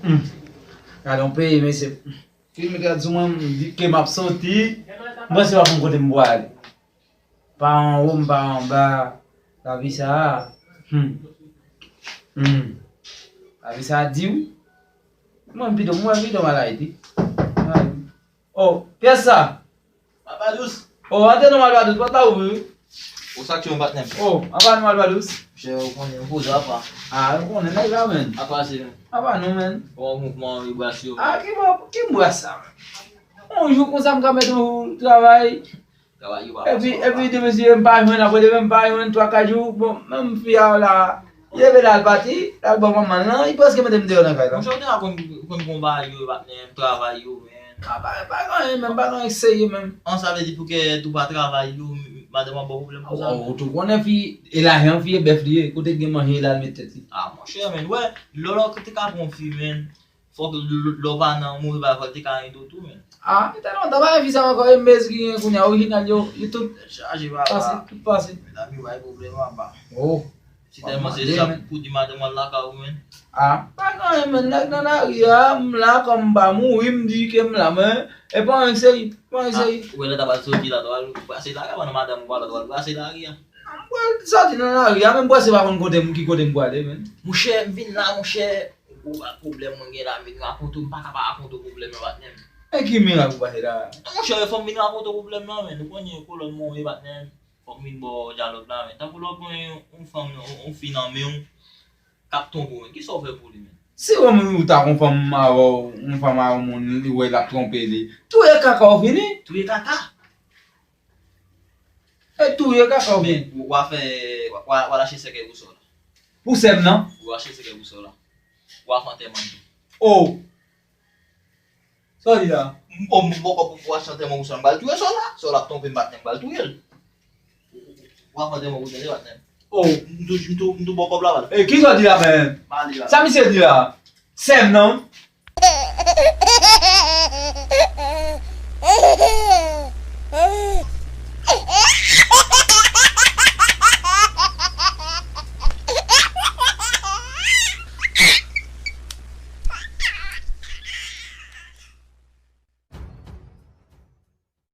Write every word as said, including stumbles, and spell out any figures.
Hmm. Gade yon peyi, mesye. Ki met rad sou mwen, m di ke m ap soti. M panse pa konn kote m pwale. Pa anwo, m pa anba. Lavi sa a. Hmm. Hmm. Lavi sa a di wi. Mwen pito, mwen pito m al Ayiti. Oh, pyès sa. Malpadous. Oh, antre non Malpadous, pòt la ouvri wi. Ou sa k tou yon patnè m. Oh, apa nou Malpadous? Monchè, ou konnen m poze apa. Ah, ou konnen nèg la, men. Apa se men. Apa nou, men. Bon, mouvman, wi, bras yo. Ah, ki bò, ki bras sa, men? Yon jou konsa m ka mete yon jou travay. Travay yo pa Epi, epi demen si m pa jwenn, apre demen m pa jwenn, twa, kat jou, bon, menm fi a la, li leve l al pati, l al bò manman l lan, li prèske mete m deyò nan kay la. Monchè, ou te ka konn, konn konba yo, patnè m, travay yo, men. Ah, pa, pa gen anyen, menm, pa gen anyen serye, menm. An, sa vle di pou kèt ou pa travay yo, madanm ap ba w pwoblèm konsa? Ou, ou tou konnen fi, e lajan fi e bèf li ye, kote l gen manje, l al met tèt li. Ah, monchè, men, wè, lò, lò, ou te ka pran yon fi, men. Fòk l-, l-, lè w pa nan move bagay, fòk te ka ede w tou, men. Ah, li te lontan pa gen fi sa ankò, e mezi ki gen kounye a, orijinal yo, yo tout Chaje, papa. Pase, tout pase. Medam yo bay pwoblèm apa. Oh. Si tèlman se sa pou di madanm w al lakay ou, men. Ah, pa gen anyen, men, nèg nan lari a, m la, kòm m pa mouri, m di ke m la, men, e pa anyen serye, pa anyen serye. Ou wè lè t ap al soti la, t ap al brase lari a, pandan madanm ou pa la, t ap al brase lari a. M pral soti nan lari a, men m prèske pa konn kote m, ki kote m prale, men. Monchè, m vin la, monchè. Gwo pwoblèm mwen gen la, men rakonte w, m pa ka pa rakonte w pwoblèm nan, patnè m. E ki mirak ou pase la? Non, monchè, fò m vin rakonte w pwoblèm nan, men. Ou konnen kolòn mwen ye, patnè m. Fò m vin ba w dyalòg la, men. Tankou lè w pran yon, yon fanm, yon, yon fi nan men w, k ap twonpe w, men. Kisa w fè pou li, men? Si w menm ou ta yon fanm avè w, yon fanm avè yon moun, li wè l ap twonpe li. Touye kaka w fini. Touye kaka? E touye kaka w fini. Men, w a fè, w a, w a, w a lache sèkèy pou sè w la. Pou sè m nan? W a lache sèkèy pou sè w la. W a fè antèman tou. Oh! Sa w di la? M, oh, m poko pou, pou achte antèman pou sè w la. M pral touye sè w la. Sè w la ap twonpe m, patnè m, m pral touye l. W a fè antèman pou tande, patnè m. Oh! M tou, m tou, m tou ba w kòb la, patnè. E kisa w di la, men? M ale la. Sa misye di la? Sè m nan?